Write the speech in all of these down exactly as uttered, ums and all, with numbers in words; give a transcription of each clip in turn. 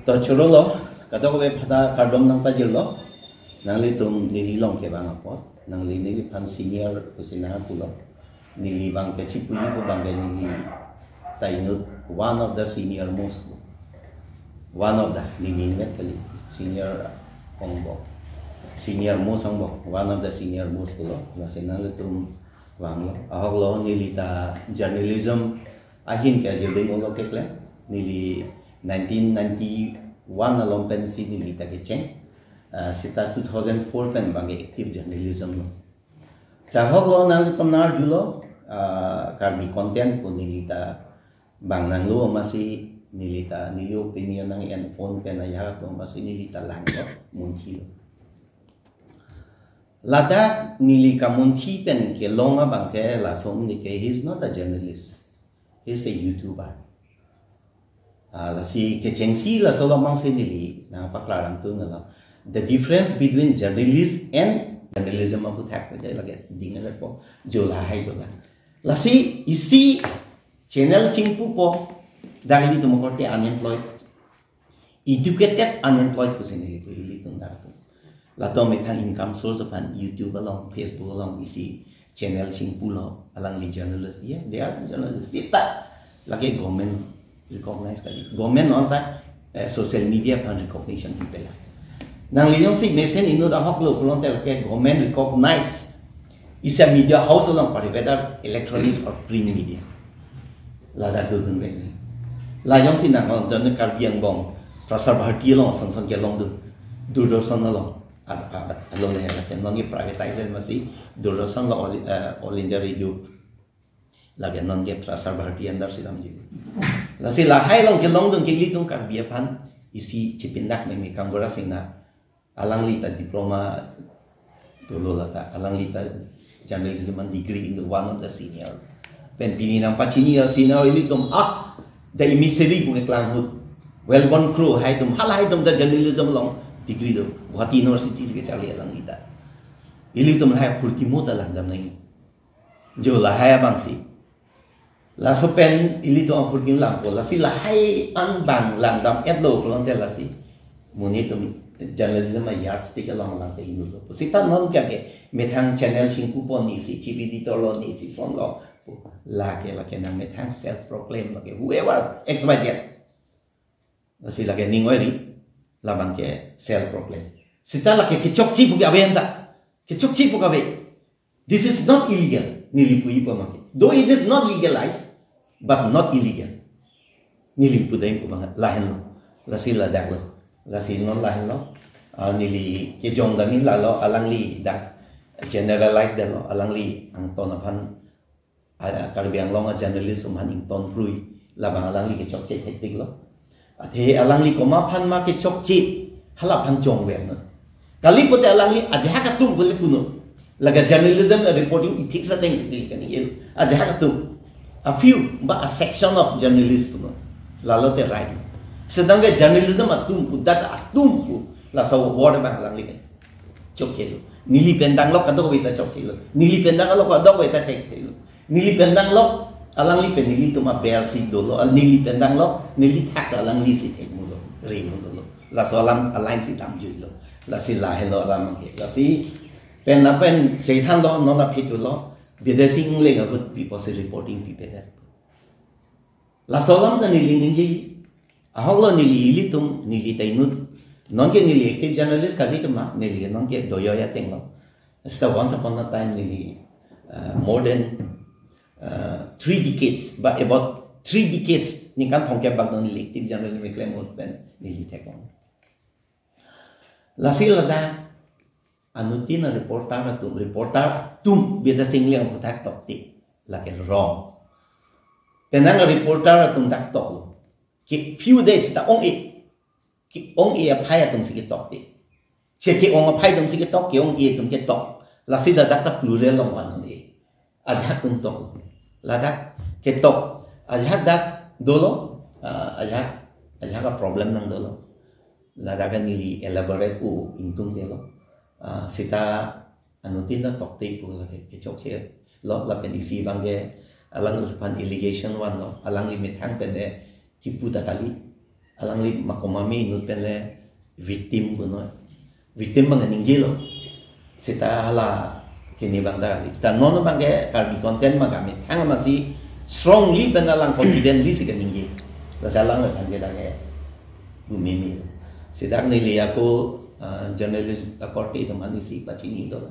To chorolo, kadokave aphan ta kardom nangpajirlo. Nanglitum neli along kevang apot, nangli neliphan senior pusi nangpulo. Neli abang ke chipuji pu abang ke neli ta inut one of the senior most. One of the, neli inut kali, senior angbong. Senior most angbong, one of the senior most pulo. Lasi nanglitum vanglo. Ahoklo, neli ta journalism ahin ke ajir ding olo keklem. Neli nineteen ninety-one along pensi neli ta kecheng. Ah, seta two thousand four pen abang ke active journalism lo. Ahoklo, nanglitum nangarjulo, ah, Karbi content pu neli ta vang nanglo, amatsi neli ta neli opinion nang-en phone pen ajahak atum amatsi neli ta langlo, munthilo. Ladak neli kamunthi pen kelong abang ke lason ni ke, he is not a journalist. He is a YouTuber. Ah, lasi kechengsi laso along abangsi neli nangpaklarang tun lo. The difference between journalist and journalism aputhak pen lake ding ave po, jo lahai dolang. Lasi isi channel chingpupo, dak ilitum korte unemployed, educated unemployed pusi neli pu ilitum dak atum. Latum methang income source aphan YouTube along, Facebook along isi channel chingpulo, alangli journalist. Yes, they are journalist. Seta lake government recognize kali. Government non ta, eh, social media aphan recognition pipela. Nangli jongsi mesen inut ahoklo pulote lake government recognize isi media house along pari, whether electronic or print media. Ladak dodun vek ni. La jongsi nang along don Karbi Anglong Prasar Bharati along sonson kelongdun, Doordarshan along, a, a, a, along le lake non ke privatize amatsi Doordarshan lo All, eh, All India Radio, lake non ke Prasar Bharati under si damji. Lasi lahai along kelongdun ke ilitum Karbi aphan isi chipindak meme Kangbura Singnar. Alangli ta diploma dolo, lata alangli ta journalism an degree in the one of the senior. Pen pini nangpachini a senior ilitum, ah, the emissary pu keklang ahut, Welborn Kro haitum, halahaitum ta journalism along degree do. Guwahati University si kecharli alangli ta. Ilitum lahai aphurkimo ta langdam nangji. Jo lahai abangsi. Laso pen ilitum aphurkim langpo, lasi lahai an abang langdam etlo pulote lasi monit atum journalism a yardstick along lang te inutlo. Seta non ke ke methang channel chingpupo, neli si chief editor lo, neli si sonlo pu. Lake, lake nang methang self proclaim lake, whoever, X Y Z. Lasi lake ning oi ri, labang ke self proclaim. Seta lake kechokche pu ke ave anta. Kechokche pu ke ave. This is not illegal. Neli puji pu make. Though it is not legalized, but not illegal. Neli pu dai pu abang lahenlo. Lasi ladak lo. Lasi non lahenlo. Ah, neli kejong dami lalo, alangli dak generalize damlo. Alangli angton aphan, ah, Karbi Anglong a journalist atum aphan ington krui, labang alangli kechokche thektik lo. Athe alangli komat aphan ma kechokche, halaphan chongver non. Kali pote alangli ajahak atum pule punon. Laga journalism reporting ethics ateng si kali kani el. Ajahak atum. A few, ba a section of journalist punon. Lalo te right. Sedang ke journalism atum pu, data atum pu, laso word abang alangli ke chokche lo. Neli pen danglo kadokave ta chokche lo. Neli pen danglo kadokave ta thekthelo. Neli pen danglo, alangli pen nelitum aber si dolo, al neli pen danglo, neli thak alangli si thekmulo, ringmulo. Laso alam align si damjuilo. Lasi lahenlo alam ke. Lasi pen lapen chethanlo, non aphi thulo, Bidya Sing Engleng ahut pipo si reporting pipedet. Laso alam ta neli ningje. Ahoklo neli ilitum, neli ta inut. Non ke neli active journalist kali tema, neli non ke doyo ya tenglo. Seta once upon a time neli, uh, more than, uh, three decades, but about three decades, ningkan thomkep bak non neli active journalist meklem ahut pen neli thekong. Lasi ladak anuttin a reporter atum, reporter atum Bidya Sing Engleng aputhak tokte, lake wrong. Penang a reporter atum dak toklo. Ke few days ta ong-e. Ke-ong-e aphai atum si ketokte. Che ke-ong aphai atum si ketok, ke-ong-e atum ketok. Lasi ladak ta plural along van-e. Ajahak atum tok. Ladak ketok. Ajahak dak dolo. Ah, ajahak, ajahak a problem nang dolo. Ladak ke neli elaborate u ingtungte lo. Ah, seta anuttin ta tokte pu lake kechokche lo, lapen isi abang ke alangphan allegation vanlo, alangli methang pen le kipu ta kali. Alangli makomami inut pen le victim punon. Victim abang ningjelo. Seta hala kini abang ta kali. Seta non abang ke Karbi content abang kami thang masi strongly pen alang confidently si kaningje. Lasi alang le kan ke dak ke bumimi. Seta neli ako, ah, journalist akorte itu mani si pachini do.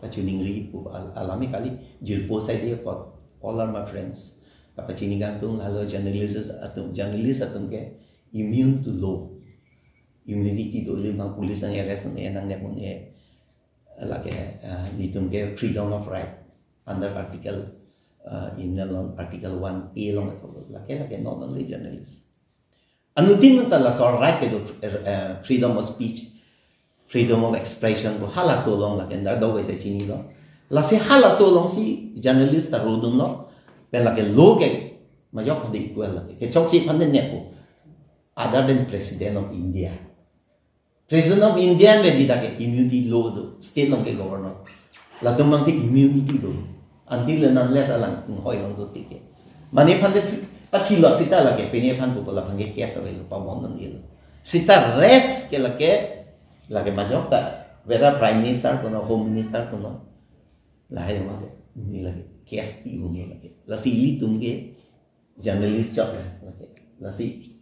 Pachini ri pu al-, alami kali jirpo sai dia kot. All are my friends. Kapachini kangtung lalu journalist atum, journalist atum ke immune to law. Immunity do, ili bang police nang arrest nang nang nepun e lake, ah, nelitum ke freedom of right under article, ah, in along article one A along ato lake lake non only journalist. Anuttin ta laso right kedo, eh, freedom of speech, freedom of expression ko halaso along lake nda do wete chinilo. Lasi halaso alongsi journalist ta rodunlo. Pen lake law ke majok de equal lake. Kechokche aphan de nepo. Other than President of India. President of India me di dak ke immunity law do, state along ke governor. Latum abang te immunity do. Until and unless alang inghoi along do tike. Mane aphan te pathi lot seta lake, pini aphan pu laphan ke case avail pa bon nang il. Seta rest ke lake, lake majok ta, whether Prime Minister punon, Home Minister punon. Lahai ma ke, ni lake, case pi un lake. Lasi ilitum ke, journalist chok lake. Lasi,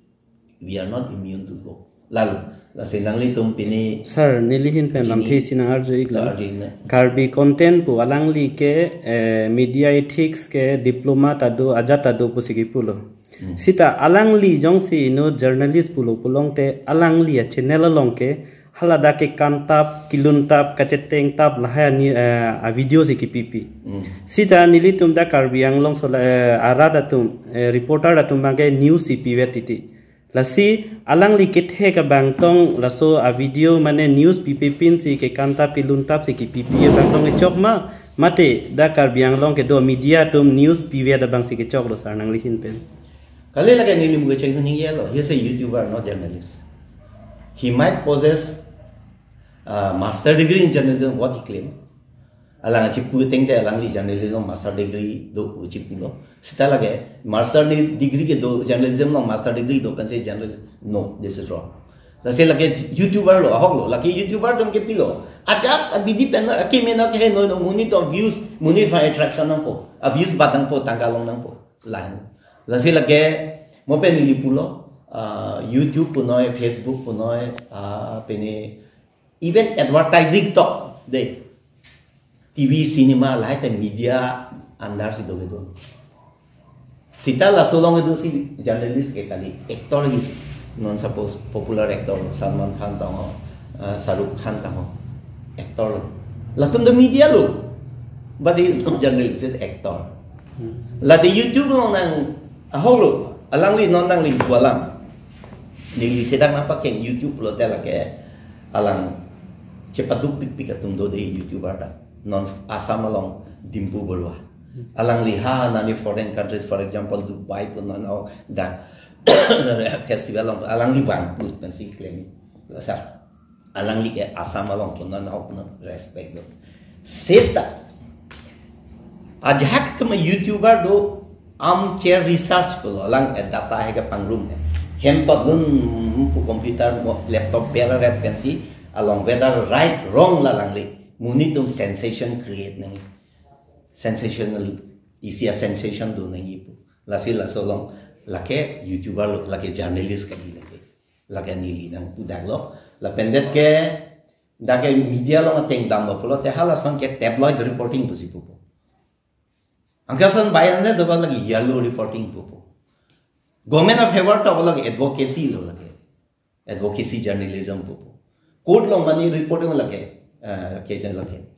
we are not immune to law. Lalu, lasi nanglitum pini Sir, nelihin pen lam Chini. Thesi nang arju iklo. Arju iklo. Karbi content pu alangli ke, eh, media ethics ke diploma ta do, ajat ta do pusi kipulo. Hmm. Seta alangli jongsi inut journalist pulo pulongte alangli a channel along ke hala dak ke kantap, kiluntap, kachetengtap, lahai ani, eh, a video si kipipi. Hmm. Seta nelitum dak Karbi Anglong so la, eh, arat atum, eh, reporter atum abang ke news si pivet titi. Lasi alangli kethek abang tong laso a video mane news pipipin si ke kantap kiluntap si kipipi abang tong kechok ma, mate dak Karbi Anglong kedo media atum news pivet abang si kechoklo sir nanglihin pen. Kali lake neli muke cheng ningje lo. He is a YouTuber, not journalist. He might possess, uh, master degree in journalism, what he claim. Alang chipu tengte alangli journalism master degree do chipulo. Seta lake master de-, degree kedo journalism along master degree do pensi journalism. No, this is wrong. Lasi lake YouTuber lo, ahok lo, lake YouTuber atum ke pilo. Ajat abidi pen akimi na ke no no monit to views, monit aphan attraction nangpo. A views bat nangpo, tangka long nangpo. Lain. Lasi lake mo pen neli pulo, ah, YouTube punoi, Facebook punoi, ah, pini even advertising tok de. T V, cinema, lahai te media under si do do. Seta laso along do si journalist ke kali, actor is non suppose popular actor Salman Khan tong ho, ah, Shah Rukh Khan tong ho, actor lo. Latum do media lo. But he is not journalist, he is actor. Hmm. Late YouTube along nang ahok lo, alangli non nangli pu alam. Neli sedang nangpakeng YouTube lote lake alang chepaduk pikpik atum do de YouTuber ta. Non Assam along Dimpu Barua. Alangli ha nani foreign countries, for example, Dubai punon, oh, dak festival along, alangli vangput pensi claim. Lasi alangli ke Assam along punon, oh, punon respect do. Seta ajahak tema YouTuber do armchair research pulo, alang e data hai ke pangrum he. Hem patlun pu computer mo laptop bera ret pensi along whether right wrong la alangli. Monit atum sensation create nang. Sensational, isi a sensation do nangji pu. Lasi laso along lake YouTuber lo, lake journalist kali lake. Lake neli nangpu dak lo. Lapen det ke dak ke media along ateng damlo pulote halason ke tabloid reporting pusi pupo. Anke lason biasnya sebab lake yellow reporting pupo. Government a favor to lake advocacy lo lake. Advocacy journalism pupo. Court along mane reporting lake, eh, ke jan lake.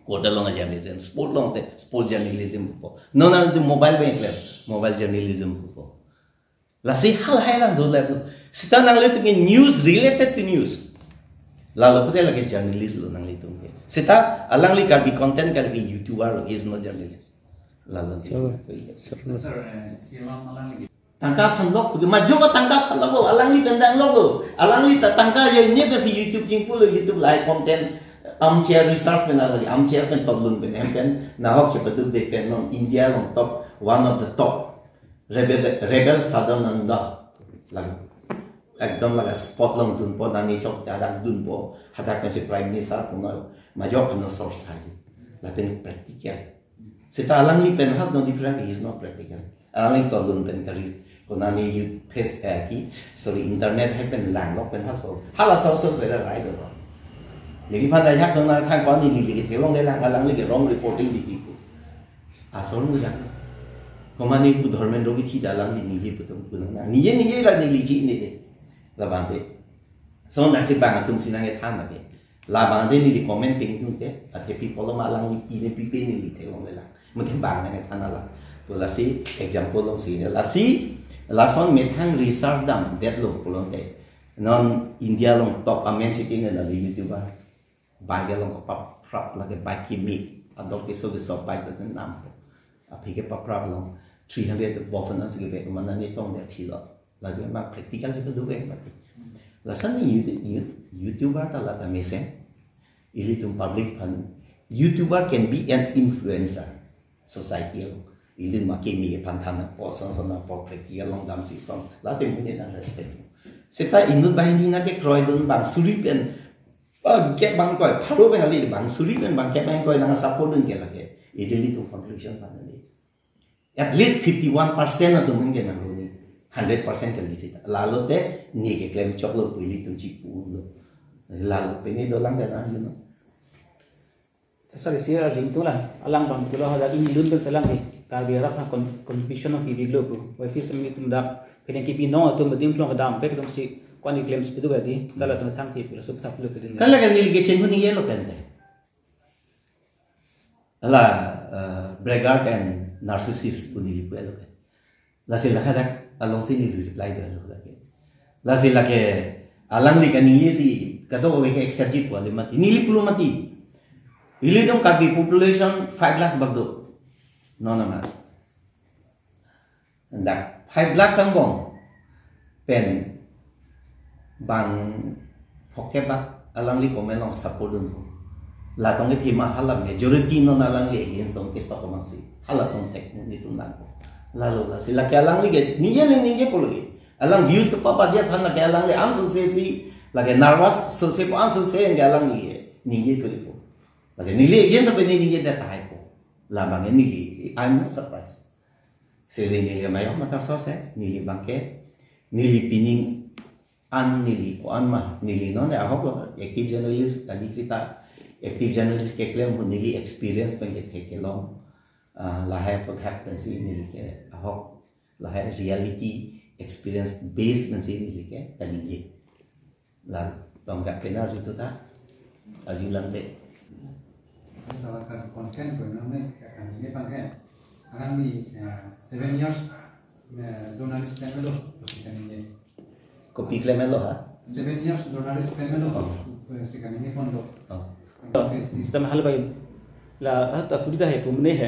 Court along journalism, sport along te, sport journalism pupo. Non non tu mobile bank le, mobile journalism pupo. Lasi halahai lang do level. Seta nanglitum ke news related to news. Lalo pute lake journalist lo nanglitum ke. Seta alangli Karbi content kali ke YouTuber lo, he is not journalist. Lalo. So, so, Sir, eh, silam alangli. Tangka aphan lok, majok tangka aphan lok, alangli pen dang lok. Alangli ta tangka ya ini ke si YouTube chingpu lo, YouTube lahai content, armchair research pen alangli, armchair pen toplun pen, hem pen, nahok chepaduk de pen non India along top, one of the top. Rebel, Rebel Sadananda. Lagi. ekdom laga spot along dunpo, nani chok hadak dunpo, hadak pensi Prime Minister punon, majok ano sorsa ji. Latum practical. Seta alangli pen has no different, he is not practical. Alangli tolun pen kari, konani youth face, eh, ki, sorry, internet hai pen lang lok pen has ko. Hala sorsa pen right or wrong. Neliphan ajak dong nangthang ko, neli lagi theklonglelang, alangli ke wrong reporting di ipu. Asor mujang. Komane pu Dharmendra Bithi ta alangli ningje pu atum pu nang. Ningje ningje la neli ji ne de. Labang te. So nangsi bang atum si nangkethan lake. Labang te neli comment ping tum te. Athe pi pulo ma alangli pi ne pipe neli theklonglelang. Mate bang nangkethan la. Pu lasi example alongsi ne. Lasi lason methang research damdetlo pulote. Non India along top amen chiti ne la YouTuber. Bike along kapaprap lake bike kimi. Ador keso keso bike lake nampo. Aphi kepaprap along three hundred bofen ansi kebe mana ne tong der thilo. Lake ma practical si kedo ke mati. Lason ni you, you, YouTuber ta lata mesen. Ilitum public aphan. YouTuber can be an influencer. Society along. Ilitum ma kimi aphan than po, son son po practical along damsi son. Late mune nang respect. Seta inut banghini nangkekroi dun bang suri pen bang kep bang ingkoi, pharo pen kali bang suri pen bang kep bang ingkoi nang support dun ke lake. Ilitum conclusion aphan kali. At least fifty-one percent atum ke nang luni. Hundred percent kali seta. Lalo te ni keklem choklo pu ilitum chipu lo. Lalo pen ne dolang ke nang, you know. Sorry, sir, arjing tulang. Alang bang tulo hadak inglun pen selang di. Karbi arak na con-, contribution na kibiglo pu. Wai fis mi tum dak. Pene kibi nong atum bedim tulang kedam pek atum si kwan di claims pidu gadi. Setelah tum thang ki pula sub thap lo kedin. Kan lagi neli kecil pun ye lo kan te. Ala, eh, braggart and narcissist pun neli pu lo kan. Lasi lake hadak alongsi neli reply do lo lake. Lasi lake alangli kaningje si kadokave ke accept ji pu ali mati. Neli pulo mati. Ilitum Karbi population five lakhs bak do. No, no, no. Dak five lakhs angbong pen bang phokep bak alangli comment along support dunpo. Latum kethima hala majority non alangli against tong ketok komang si. Hala tong thek netum nangpo. Lalo lasi lake alangli ke ningje le ningje pulo ke. Alang views kepapadji aphan lake alangli ansose si, lake nervous sose po ansose yang ke alangli ke ningje tu ipo. Lake neli against apa neli ningje dak tahai po. Labang ke neli, I'm not surprised. Sili neli mayok matar sose, neli bangke, neli pining an neli ko-an ma, neli non ahok lo, active journalist, tadi seta active journalist keklem pu neli experience pen kethek kelong, ah, lahai aphuthak pensi neli ke ahok, lahai reality experience base pensi neli ke kaningje. La, tong ka pena arju tu ta, arju lamte. Salah kan content ko nang ne kan ini bangke. Alang ni, ya, seven years, eh, journalist time lo, terus kan ini. Kopi klem lo ha? Seven years journalist time lo, Oh. terus kan ini pon lo. Oh. Sistem hal bai la, ah, ta kuri ta he pumne he.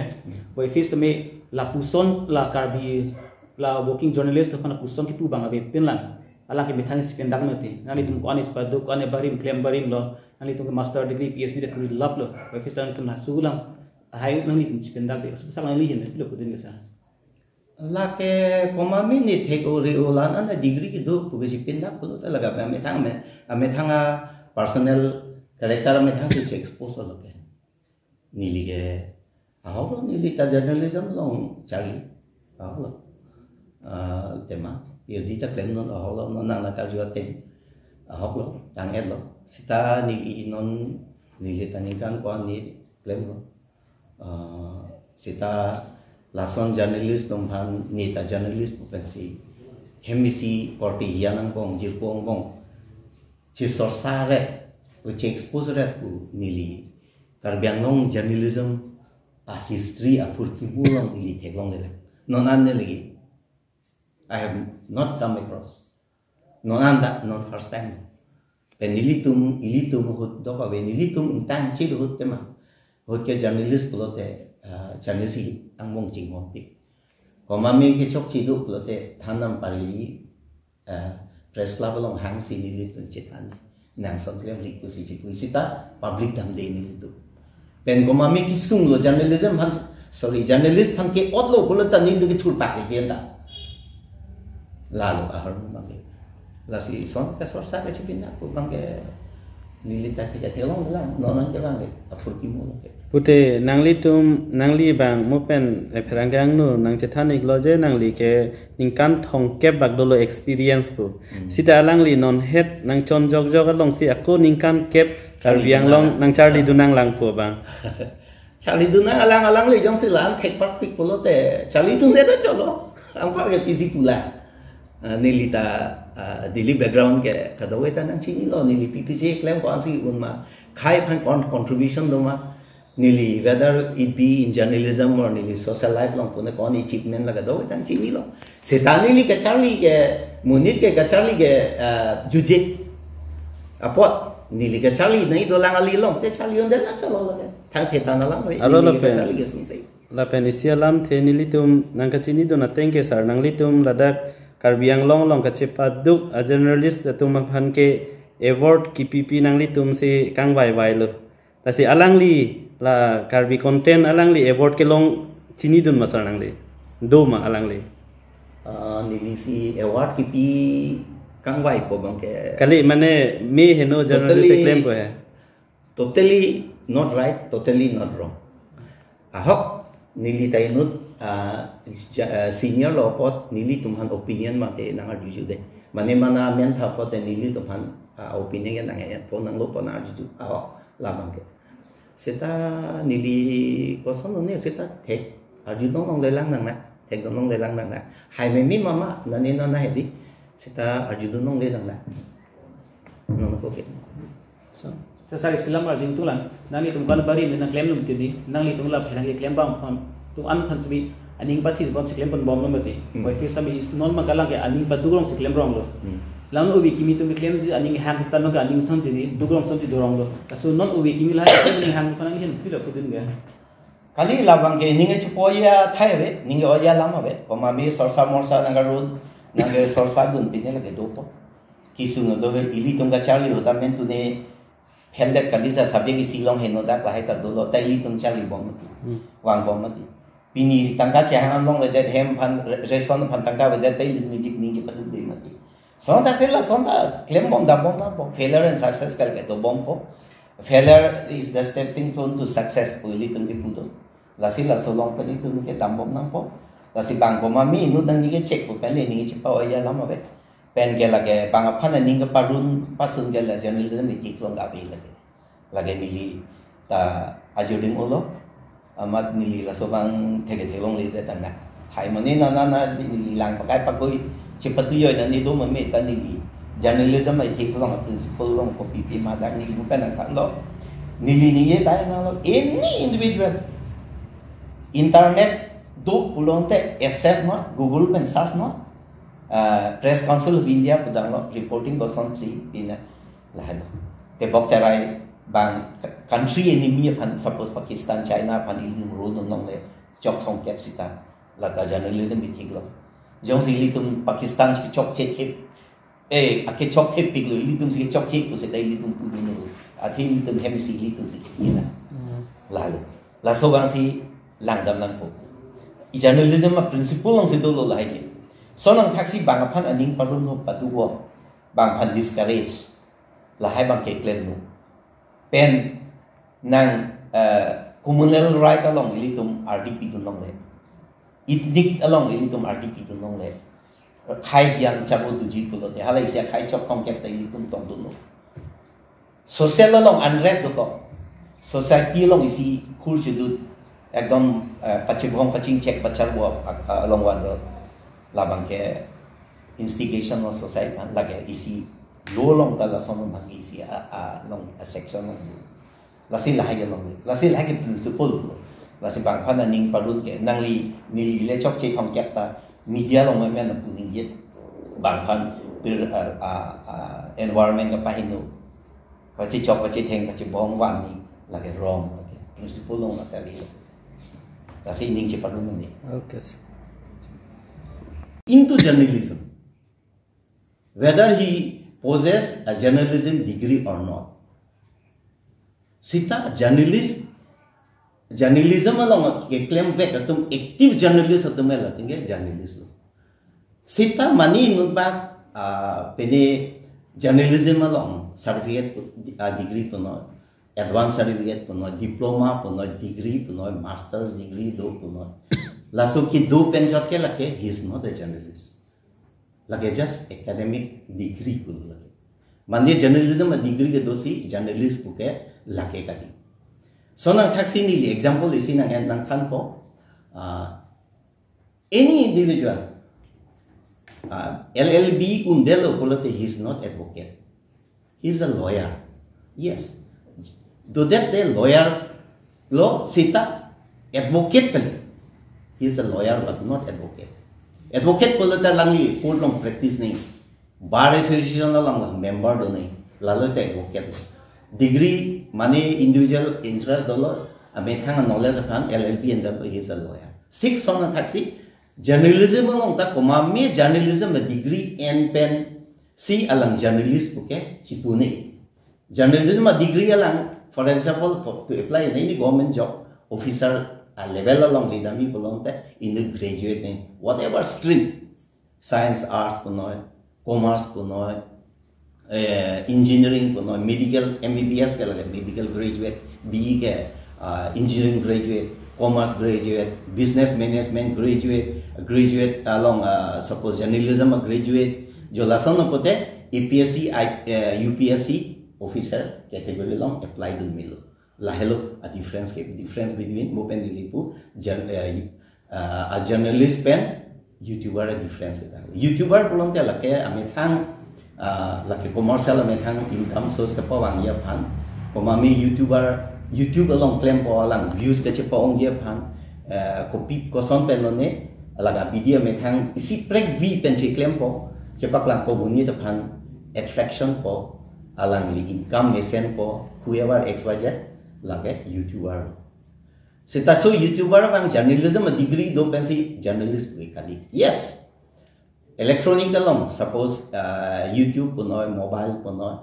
Bai fis me lapuson la Karbi la working journalist aphan lapuson kipu bang ave pinlang. Alang ke methang si pendak mati. Nanglitum ko-an ispaduk, ko-an barim, klem barim lo. Nanglitum ke master degree, P H D dak kuri lap lo. Bai fis nangtum la sulang. Ahai nanglitum si pendak de. Susak nangli hin lo kudin kesa. Lake komat mini thek ori olan an degree kedo pu ke si pendak pulo ta laga amethang me, amethang a personal character amethang si expose lo ke. Neli ke ahok lo, neli ta journalism along charli. Ahok lo. Ah, tema P H D ta klem non ahok lo, non nang la karju aten. Ahok lo, tang-et lo. Seta neli non neli ta ningkan ko-an ne klem lo. Ah, seta lason journalist atum aphan ne ta journalist pu pensi. Hem isi korte hian angbong, jirpo angbong. Chisorsa ret, pu chi-expose ret pu neli. Karbi Anglong journalism a history a phurkimo along neli theklongle. Non an ne lagi. I have not come across. Non an ta, non first time. Pen nelitum, ilitum ahut dok ave, nelitum ingtang chit ahut tema. Ahut ke journalist pulote, ah, journalist hi angbong chinghonpik. Komat me kechokche do pulote than nam parili, ah, press club along hangsi nelitum chethan. Nang son klemri pusi chipui seta public damde nelitum. Pen komat me kesung lo journalism aphan, sorry, journalist aphan ke-ot lo pulo ta nelitum kethurpak ke ta. Lalo ahormu mame. Lasi son ke sorsa ke chipin na pu bang ke neli ta ti ke thelong lang, non non ke bang ke apur ki mo ke. Pute nanglitum, nangli bang mo pen, eh, pherangke angno nangchethan iklo je nangli ke ningkan thomkep bak dolo experience pu. Hmm. Sita alangli non het nangchon jok jok alongsi ako ningkan kep Karbi Charli Anglong dunang. Nangcharli dunang lang pu bang. Charli dunang alang alangli jongsi la-an thek parpik pulote charli dunde ta cholo. Anpar ke pisi pula. Ah, neli ta, ah, Delhi background ke kadokave ta nangchinilo, neli P P C A klem ko-ansi un ma, khei aphan kon contribution do ma, neli whether it be in journalism or neli social life along pune kon achievement la kadokave ta nangchinilo. Seta neli kacharli ke, monit ke kacharli ke, ah, jujik apot neli kacharli nai dolang ali along te charli dunde ta cholo lake. Thang thetan alam ave, Aro neli lapen kacharli ke sungsei. Lapen isi alamthe nelitum nangkachinidun ateng ke sir, nanglitum ladak Karbi Anglong along kachepaduk a-journalist atum aphan ke award kipipi nanglitumsi kangvaivailo. Lasi alangli la Karbi content alangli award kelong chinidun ma sir nangli? Do ma alangli? Ah, nelisi award kipi kangvaipo bang ke. Kali mane me heno journalist Totally. Klempo he. Totally not right, totally not wrong. Ahok, neli ta inut, ah, ja-, ah, senior lo apot, nelitum aphan opinion mate nangarjuju de. Mane mana mentha apot te nelitum aphan, ah, opinion ke nang-en po nanglo po nangarjuju. Ahok, labang ke. Seta neli koson ne seta thek arju dunlong lelang nang na. Thek dunlong lelang nang na. Hai me mi mama, nani nana hedi. Seta arju dunlong lelang na. Nang ko ke. So, sir, isi alam arju tulang, nanglitum kan bari nangklemlo titi, nanglitum la pherangke klembang aphan, tu-an aphan sibi, aning pathi bom si klem pon bomlo mati. Hmm. Wai kisa bi is non ma kalang ke aning paduk rongsi klem ronglo. Hmm. Lang ubi kimi tum klemsi aning hang tan ke aning sansi di, duk rongsi do ronglo. Kasu non ubi kimi la, aning hang aphan aning hen pilo kudun ga. Kali labang ke ning chipo ya thai ave, ning oya alam ave, koma me sorsa morsa nangkarun, nangke sorsa dun pine lake dopo. Kisung do he ilitum kacharli hota men tune phendet kali sa sabjek isi along heno dak lahai ta dolo, ta ilitum charli bom mati. Hmm. Vang bom mati. Pini tangka chehang along le det hem aphan re-, reson aphan tangka avedet ta ilitum music ning chipaduk de mati. Son ta sela son ta klem bom dam bom nangpo. Failure and success kar ke do bompo. Failure is the stepping stone to success pu ilitum kipu do. Lasi laso along pen ilitum ke dam bom nangpo. Lasi bang koma mi inut nangli ke check pu pen le ning chipa oya alam ave. Pen ke lake bang aphan aning keparun pasun ke la journalism ethics along ave lake. Lake neli ta ajo ding ulo, amat neli laso bang theke thelongle te tangka. Hai mane nana na neli lang pakai pakoi chepatuyoi na ni do mame ta neli journalism ethics along principle along kopipi ma dak neli bukan nangthanlo. Neli ningje ta nanglo any individual internet do pulote access ma, Google pen search ma, ah, Press Council of India pu damlo, reporting kosonsi pina. Lahai do. Tebok terai bang country enemy aphan, suppose Pakistan, China aphan ilitum rule longle chok thomkep sita lata journalism bi thiklo. Jongsi ilitum Pakistan si chokche thip, eh, ake chok thip piklo, ilitum si chokche pu seta ilitum pudunlo. Athe ilitum hem si ilitum si kila. Hmm. Lalo. Laso abang si langdam nangpo. I journalism a-principle alongsi dolo lahai ke. Son angthak si bang aphan aning parun ho padu ho. Bang aphan discourage. Lahai bang keklem nu. Pen nang, eh, communal right along ilitum ardi pidun longle. Ethnic along ilitum ardi pidun longle. Khei hiang chabu duji pulote. Hala isi akhei chok thomkep ta ilitum tongdunlo. Social along unrest dokok. Society along isi khur chudut. Ekdom, eh, pachibhong pachingchek pacharbo, ah, ah, along van ro. Labang ke instigation of society kan lake isi law along ta lason along bang isi a, a, along a section along. Lasi lahai ke along. Lasi lahai ke principle. Lasi bang aphan aning parun ke nangli neli le chokche thomkep ta media along men men pu ningje. Bang aphan pir, a, a, a, environment kapahingno. Pachichok, pachitheng, pachibhong van ni lake wrong, lake principle along asali. Lasi ning cheparun ni. Okay, sir. Into journalism, whether he possess a journalism degree or not. Sita journalist, journalism along keklem vek atum active journalist atum ela tingge journalist lo. Sita mane inut bak ah, pini journalism along certificate pu-, ah, degree punoi, advanced certificate punoi, diploma punoi, degree punoi, master degree do punoi. Laso kedo pen chot ke lake, he is not a journalist. Lake just academic degree pulo lake. Mane journalism a degree kedo si journalist puke lake kali. So nangthaksi neli example isi nang, nangthanpo. Ah, any individual, ah, L L B undelo pulote, he is not advocate. He is a lawyer. Yes. Dodet te lawyer lo seta advocate kali. He is a lawyer but not advocate. Advocate pulote alangli court along practice nangji. Bar Association along lang member do nangji. Lalo te advocate. Degree mane individual interest dolo, amethang knowledge aphan L L B endetlo, he is a lawyer. Six song nangthaksi journalism along ta komat me journalism a degree en pen si alang journalist puke chipune. Journalism a degree alang, for example, for, to apply in any government job, officer a level along ledamji pulote, in the graduate nangji, whatever stream, science, arts punoi, commerce punoi, eh, engineering punoi, medical, M B B S ke lake medical graduate, B E ke, ah, engineering graduate, commerce graduate, business management graduate, graduate along, ah, suppose journalism graduate, jo lason pulote A P S C, I, eh, U P S C officer category along apply dun melo. Lahelo a difference ke, difference between mo pen neli pu jour-, eh, ah, a journalist pen YouTuber a difference ke tang. YouTuber pulote lake amethang, ah, lake commercial amethang income source kepavangji aphan. Komat me YouTuber, YouTube along klempo alang views kechepa-ongji aphan. Eh, kopi koson pen lone, laga video amethang isi prek view pen cheklempo, chepaklangpo bunyi aphan attraction po, alangli income mesenpo, whoever X Y Z, lake YouTuber. Seta so YouTuber abang journalism a degree do pensi journalist pu kali. Yes. Electronic along, suppose, ah, YouTube punoi, mobile punoi,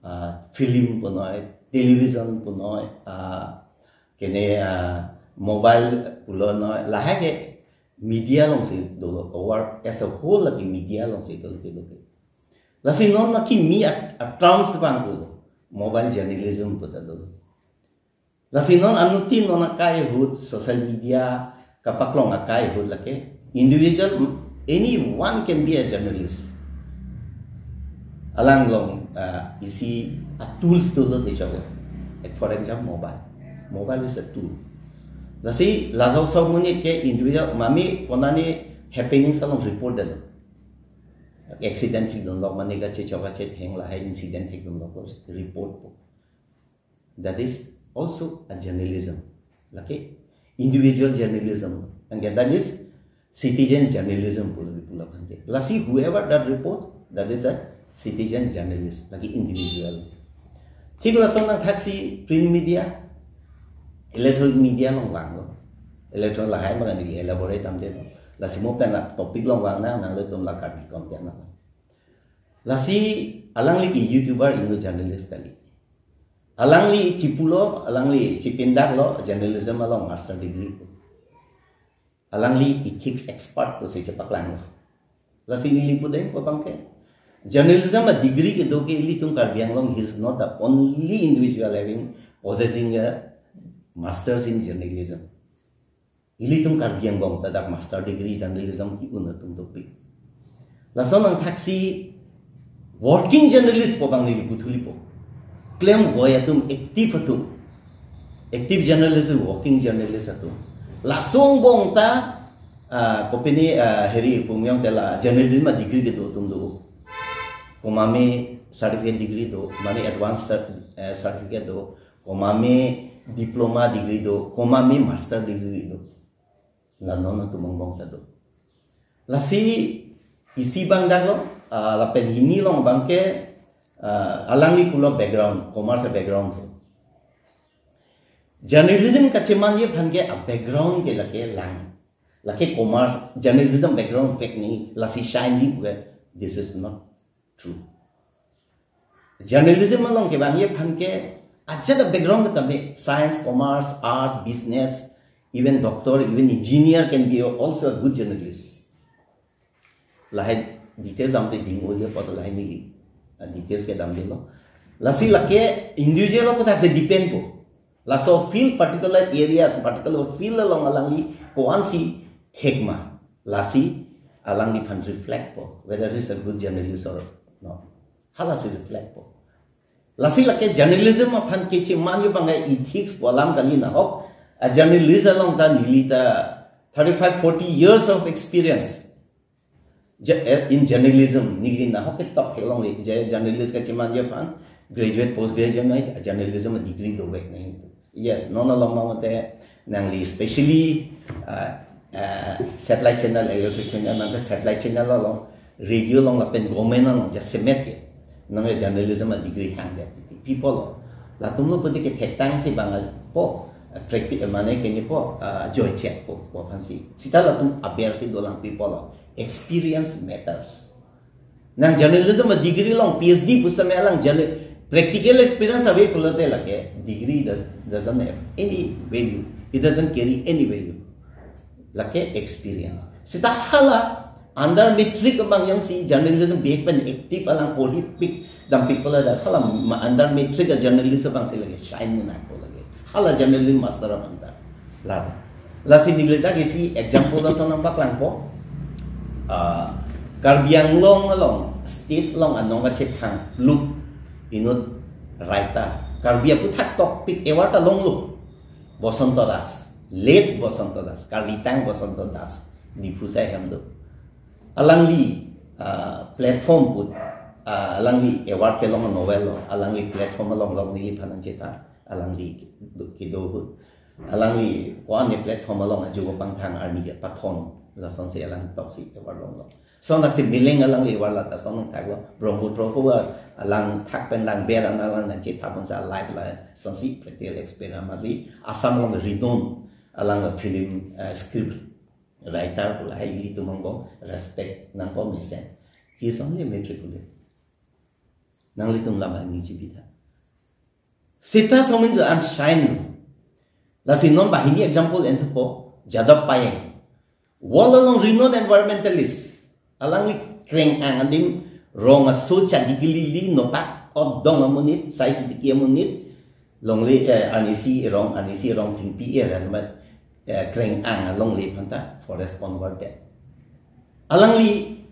ah, film punoi, television punoi, ah, kene, ah, mobile punoi, lahai ke media alongsi dolo, over as a whole lake media alongsi dolo kedo ke. Lasi non na kimi a, a terms abang dolo, mobile journalism pu ta dolo. Lasi non anuttin non akai ahut social media kapaklong akai ahut lake individual, anyone can be a journalist. Alang along, ah, isi a tools dolo te chok. Like for example, mobile. Mobile is a tool. Lasi laso so monit ke individual mane konane happenings along report dolo. Accident thekdunlo, mane kachechok kachetheng lahai incident thekdunlo, report po. That is also a journalism. Lake individual journalism. And that is citizen journalism pulo, pulo aphan ke. Lasi whoever that report, that is a citizen journalist. Lake individual. Thik lason nangthaksi print media, electronic media along vanglo. Electronic lahai abang neli elaborate damde lo. Lasi mo pen a topic along vang nang, nanglitum la Karbi content nang. Lasi alangli ke YouTuber, inut journalist kali. Alangli chipulo, alangli chipindaklo, journalism along master degree pu. Alangli ethics expert pusi chepaklanglo. Lasi neli pudengpo abang ke, journalism a degree kedo ke ilitum Karbi Anglong, he is not the only individual having, possessing a master's in journalism. Ilitum Karbi Anglong ta dak master degree journalism ke-un atum dopik. Lason nangthaksi working journalist pu abang neli puthuli po. Klemvoi atum, active atum. Active journalist, working journalist atum. Laso angbong ta, ah, kopine, ah, heri pumyong tela journalism a degree kedo atum do. Komat me certificate degree do, mane advanced cer-, eh, certificate do, komat me diploma degree do, komat me master degree do. La non atum angbong ta do. Lasi isi abang daklo, ah, lapen hini along abang ke, ah, alangli pulo background, commerce background. Journalism kachemangji aphan ke a background ke lake lang. Lake commerce, journalism background fake ni, lasi shine ji pu ke, this is not true. Journalism along kevangji aphan ke ajat a background tame, science, commerce, arts, business, even doctor, even engineer can be also a good journalist. Lahai details damde ding-o je pu lahai neli, ah, details kedamdelo. Lasi lake individual aputhaksi depend po. Laso field, particular areas, particular field along alangli ko-ansi thek ma. Lasi alangliphan reflect po whether he's a good journalist or not. Halasi reflect po. Lasi lake journalism aphan kecheman yo bang ethics pu alam kali nahok. A journalist along ta neli ta thirty-five, forty years of experience. Ja-, eh, in journalism, neli nahok ketok theklongle, je journalist kacheman yo aphan, graduate, post graduate nai, journalism degree dovek nai. Yes, non along ma mate nangli specially, uh, uh, satellite channel, electric channel, nang satellite channel along, radio along lapen government along, jasemet ke. Nang journalism a degree hangdet. People lo. Latum lo pudi kethektangsi bang po, uh, practice, mane kene po, uh, joy check po, po aphansi. Seta latum aber si dolang people lo. Experience matters. Nang journalism a degree along, P H D pusitame alang journal-, practical experience ave pulote lake, degree do-, doesn't have any value. It doesn't carry any value. Lake experience. Seta hala under matric abang jongsi journalism bihek pen active alang porhipik dampik pulo ta hala ma-, under matric a journalist abangsi lake shine munak po lake. Hala journalism master abang ta. La, lasi neli ta kisi example ason nangpaklangpo. Ah, Karbi Anglong along, state along anong kachethang pluk inut writer. Karbi aputhak tokpik award ta longlo. Bosonto Das, late Bosonto Das, Karbi Tang Bosonto Das, Diphu sai hem do. Alangli, ah, platform put, ah, alangli award kelong novel lo, alangli platform along lok neliphan nangchetha, alangli do-, kedo ahut. Alangli ko-an ne platform along ajo pangthang arni ke pathon, lasonsi alang toksi award longlo. Sonakse Mileng alangli award lata son nangthaklo, Brahmaputra ko alang thak pen lang ber an alang nangchetha ponsi live la, sonsi practical experience mali, Assam along renowned alang film, eh, script writer pu lahai ilitum angbong respect nangpo mesen. He is only a matriculate. Nanglitum lama ni jibita. Seta somin the unshine. Lasi non banghini example enthupo, Jadap Payeng. World along renowned environmentalist. Alangli kreng-ang adim rong aso chadi kelili nopak odong amonit, sai chadi ke amonit. Longle, eh, anisi rong, anisi rong thengpi er, anmat, eh, kreng-ang alongle aphanta forest convert det. Alangli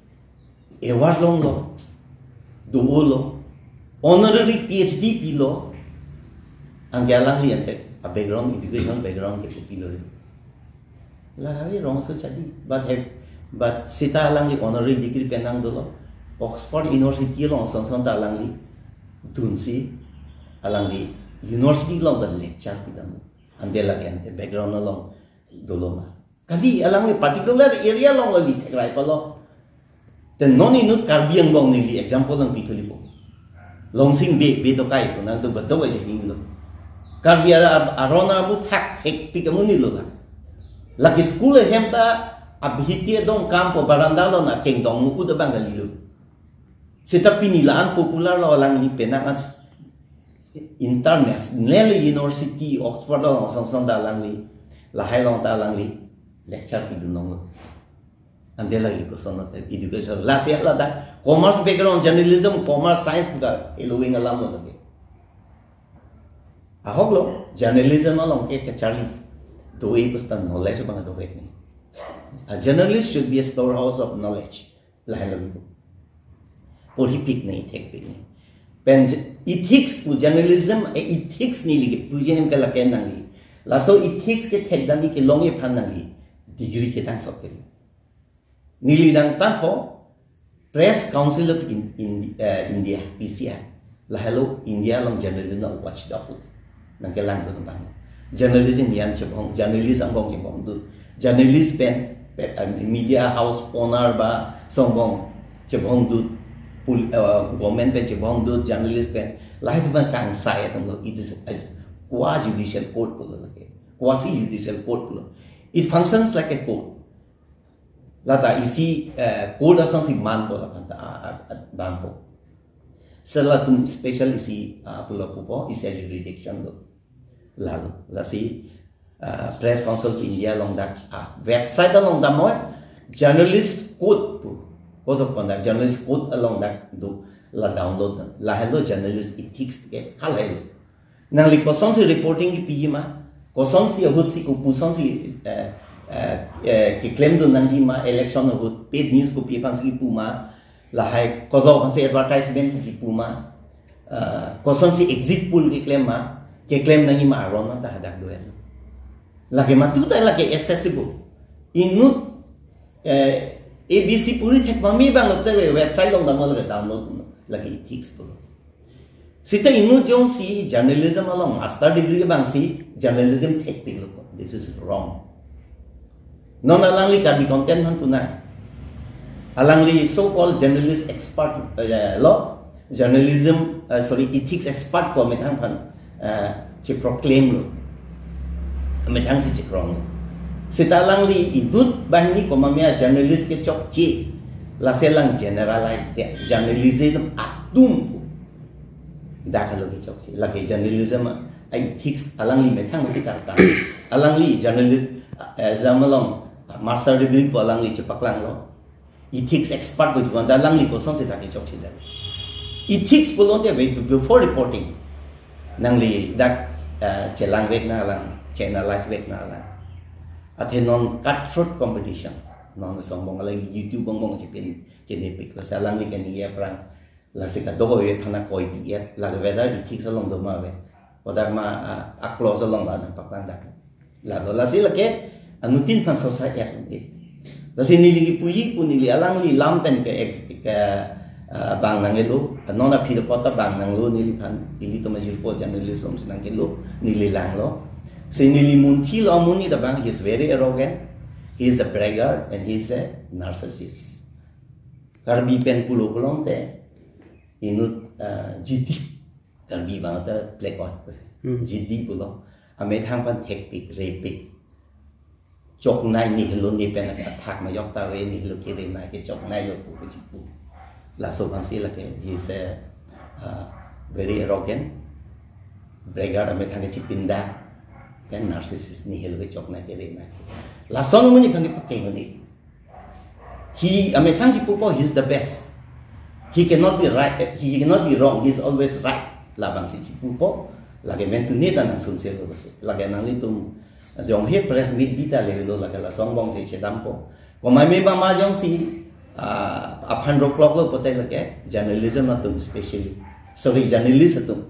award longlo, do-olo, honorary P H D pilo, anke alangli ante a background, education background ke pilo. Lake rong aso chadi, but have, but seta alangli honorary degree pen nangdolo, Oxford University along sonson ta alangli dunsi, alangli university along ta lecture pidam. Ante lake ante background along dolo ma. Kali alangli particular area along kali thekrai palo. Te non inut Karbi angbong neli example nangpi thulipo. Longsing Bey, Bey Dokai pu nang do bedo aja sing lo. Karbi ara-, arona aputhak thekpik amonit lo la. Lake school ahem ta abhiti adong kampo baranda along akeng dong mu uda bang kali lo. Seta pini la-an popular lo alangli penang as international university Oxford along sonson ta alangli, lahai along ta alangli lecture pidun longlo. Ante lake koson ante education. Lasi hala ta commerce background, journalism, commerce, science puta eloving alam lo lake. Ahok lo, journalism along ke kacharli. Doi pusita knowledge bang dovek ni. A journalist should be a storehouse of knowledge. Lahai lo gitu. Porhipik ni, thekpik ni. Pen j-, ethics pu journalism, eh, ethics neli ke pujen ke lake nangli. Laso ethics ke thekdam ni kelong aphan nangli degree ketang sok ke. Neli nangtangko Press Council of In-, In-, eh, India, P C I. Lahelo India along journalism na watchdog lo. Nangkelangdun abang. Journalism yan chebong, journalist angbong chebong dut. Journalist pen, pe-, eh, media house owner ba songbong chebong dut. Pul-, eh, government pen chebong dut, journalist pen. Lahai atum kangsai atum lo. It is a qua judicial court pulo lake. Quasi judicial court pulo. It functions like a court. Lata isi, eh, court asonsi manpo laphanta, ah, ah, ah, bangpo. Seta latum special isi, ah, pulo pupo, isi jurisdiction lo. Lalo, lasi, ah, Press Council of India along dak, ah, website along damnoi, journalist code pu. Code of conduct, journalist code along dak do, la download na. Lahelo journalist ethics ke, halahelo. Nangli kosonsi reporting kipiji ma, kosonsi ahutsi kopi pusonsi, eh, eh, eh, keklemdun nangji ma, election ahut, paid news kopi aphansi kipu ma, lahai kodo aphansi advertisement kipu ma, eh, kosonsi exit poll keklem ma, keklem nangji ma aron ta hadak do-et. Lake matu ta lake accessible. Inut, eh, A B C puri thek ma, mi bang lote website along damlo, lake download lo, lake ethics pulo. Seta inut jongsi journalism along master degree abangsi journalism thekpiklo. This is wrong. Non alangli Karbi Content aphan punai. Alangli so-called journalist expert, eh, lo, journalism, eh, sorry, ethics expert ko amethang aphan, eh, cheproclaim lo. Amethangsi chekrong lo. Seta alangli inut banghini komat ma journalist kechokche. Lasi alang generalize de journalism atum pu. Dak helo kechokche. Lake journalism a-ethics alangli methang si karkan. Alangli journalist, eh, exam along master degree pu alangli chepaklanglo. Ethics expert pu pu, dak alangli kosonsi dak kechokche dak. Ethics pulote wait before reporting. Nangli dak, eh, chelangvek nanglang, che-analyse vek nanglang. Athe non cutthroat competition. Non asong angbong lake YouTube angbong chepin kenepik, lasi alangli keni aphrang. Lasi kadokave aphan akoi pi-et, lake whether ethics along do ma ave. Kodak ma, ah, a-clause along la nangpaklang dak. Lalo, lasi lake anuttin aphan sosa-et. Lasi neli kipuji pu neli alangli lam pen ke ex-, ke, ah, bang nangjilo, non aphi apot ta bang nanglo neliphan, ilitum ajirpo journalism si nangkelo, neli langlo. Si neli munthilo amonit abang, he is very arrogant, he is a braggart, and he is a narcissist. Karbi pen pulo pulote, inut, ah, jidi. Karbi bang ta black out. Hmm. Jidi pulo. Amethang aphan thekpik, repik. Choknai nihilo, ne pen athak ma yok ta ave, nihilo kerenai ke choknailo pu pu chipu. Laso aphansi lake, he is a, uh, very arrogant, braggart, amethang ke chipinda, pen narcissist, nihilo ke choknai kerenai. Lason amonit aphan ke pakeng un-e. He, amethang chipupo, he is the best. He cannot be right, he cannot be wrong, he is always right. Labangsi chipupo, lake mentune ta nangsunselo. Lake nanglitum, jong he press meet bita levelo, lake lason angbongsi chedampo. Komat ma bang ma jongsi, ah, aphan rokloklo pote lake, journalism atum specially. Sorry, journalist atum.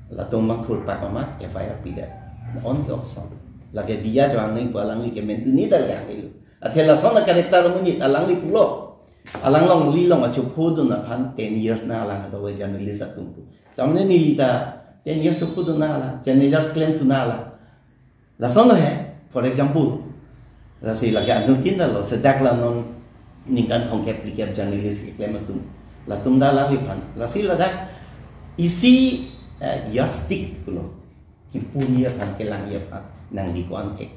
Latum bang thurpak ma, F I R pidet. On the option. Lake diya jo angni pu alangli ke mentune ta lake angni. Athe lason a-character amonit alangli pulo. Alang longle along achophodun aphan ten years nanglang ado journalist atum pu. Tamne neli ta ten years chophodun nanglang, ten years klemthu nanglang. Lason lo he, for example, lasi lake anuttin ta lo, sedak la non ningkan thomkep phlikep journalist keklem atum. Latum ta alangliphan. Lasi ladak isi, eh, yardstick pulo. Kipuji aphan, kelangji aphan, nangli ko-an thek.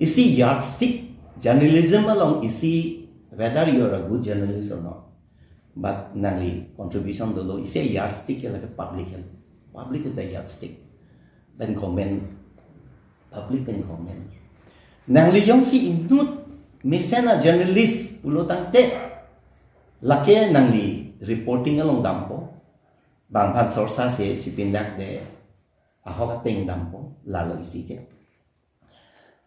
Isi yardstick, journalism along isi, whether you are a good journalist or not. But nangli contribution dolo, isi yardstick ke lake public health. Public is the yardstick. Pen comment, public pen comment. Nangli jongsi inut mesen a-journalist pulo tangte, lake nangli reporting along dampo, bang aphan sorsa se chipindak de, ahok ateng dampo, lalo isi ke.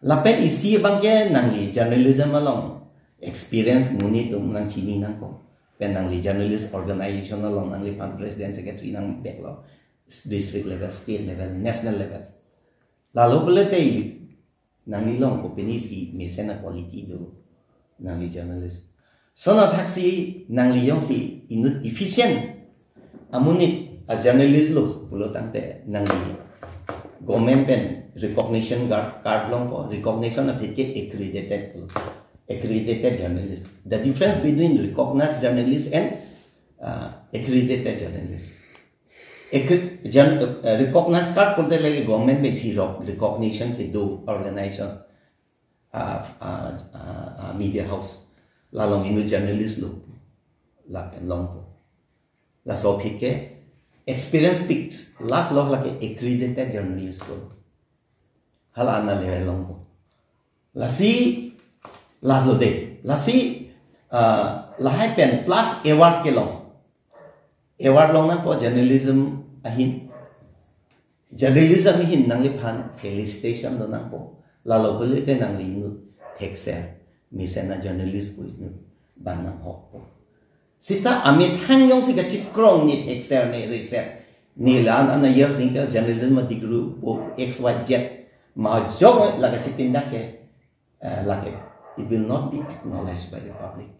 Lapen isi abang ke nangli journalism along experience monit atum nangchini nangpo. Pen nangli journalist organization along nangliphan president secretary nangveklo. District level, state level, national level. Lalo pulote nangli along kopine si mesen a-quality do, nangli journalist. Lason athaksi nangli jongsi inut efficient amonit a-journalist lo pulo tangte nangli government pen recognition card, card longpo, recognition aphi ke accredited pulo. Accredited journalist. The difference between recognized journalist and, uh, accredited journalist. Accre-, jan-, uh, recognized card pulote lake government pensi rok-, recognition kedo organization, uh, uh, uh, uh, media house. Lalong inut journalist lo. Lapen longpo. Laso aphi ke experience pik, last lo lake accredited journalist lo. Hala ana level longpo. Lasi, lalo de. Lasi, Ah, lahai pen plus award kelong. Award longnangpo journalism ahin. Journalism ahin nangliphan felicitation donangpo. Lalo pulote nangli inut thekser mesen a-journalist pu inut bang nanghokpo. Seta amethang jongsi kachikrong ni thekser ni research ni la-an an years ningke journalism a degree po X Y Z ma jong la kachipindak ke, eh, lake it will not be acknowledged by the public.